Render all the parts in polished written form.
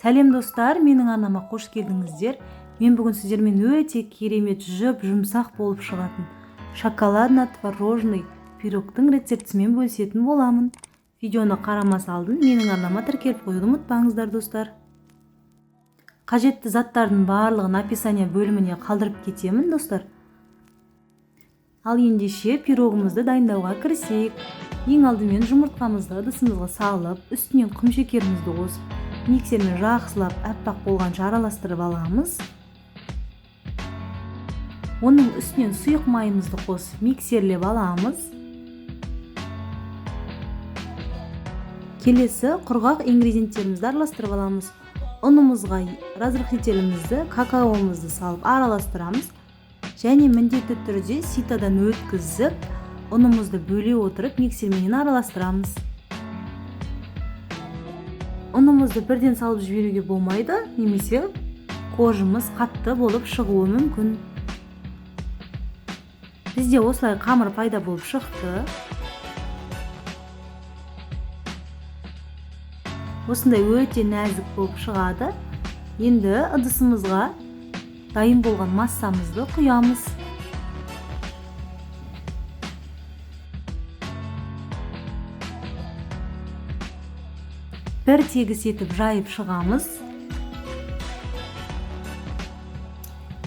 Сәлем достар, менің арнама қош келдіңіздер. Мен бүгін сіздермен өте керемет жұп-жұмсақ болып шығатын шоколадно-творожный пирогтың рецептісімен бөлісетін боламын. Видеоны қарамас алдын менің арнама тіркеліп қоюды ұмытпаңыздар достар. Қажетті заттардың барлығын описание бөліміне қалдырып кетемін достар. Ал ендеше пирогымызды дайындауға кірісейік. Ең алдымен жұмыртқамызды ыдысымызға салып, үстінен құмшекерімізді қосып, миксермен жақсылап аппақ болғанша араластырып аламыз. Оның үстінен сұйық майымызды қосып миксерлеп аламыз. Келесі құрғақ ингредиенттерімізді араластырып аламыз. Ұнымызға разрыхлителімізді, какаомызды салып араластырамыз. Және міндетті түрде ситадан өткізіп, ұнымызды бөле отырып миксерменен араластырамыз. Ұнымызды бірден салып жіберуге болмайды, немесе коржымыз қатты болып шығуы мүмкін. Бізде осылай қамыр пайда болып шықты. Осындай өте нәзік болып шығады. Енді ыдысымызға дайын болған массамызды құямыз. Бір тегіс етіп жайып шығамыз.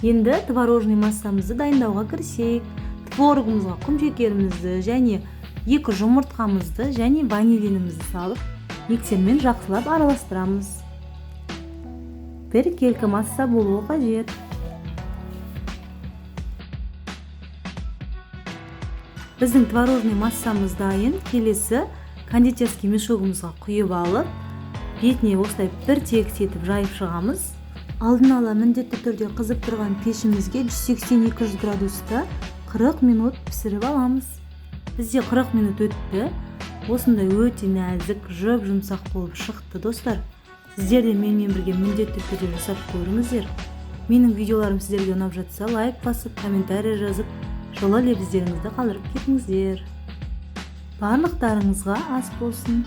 Енді творожный массамызды дайындауға кірісейік. Творогымызға құмшекерімізді және 2 жұмыртқамызды және ванилинімізді салып, миксермен жақсылап араластырамыз. Бір келкі масса болуы қажет. Біздің творожный массамыз дайын. Келесі кондитерский мешогымызға құйып алып, бетіне осылай бір тегіс етіп жайып шығамыз. Алдын ала міндетті түрде қызып тұрған пешімізге 180-200 градуста 40 минут пісіріп аламыз. Бізде 40 минут өтті. Осындай өте нәзік, жұп-жұмсақ болып шықты достар. Сіздер де менімен бірге міндетті түрде жасап көріңіздер. Менің видеоларым сіздерге ұнап жатса, лайк басып, комментарий жазып, жылы лебіздеріңізді қалдырып кетіңіздер. Барлықтарыңызға ас болсын.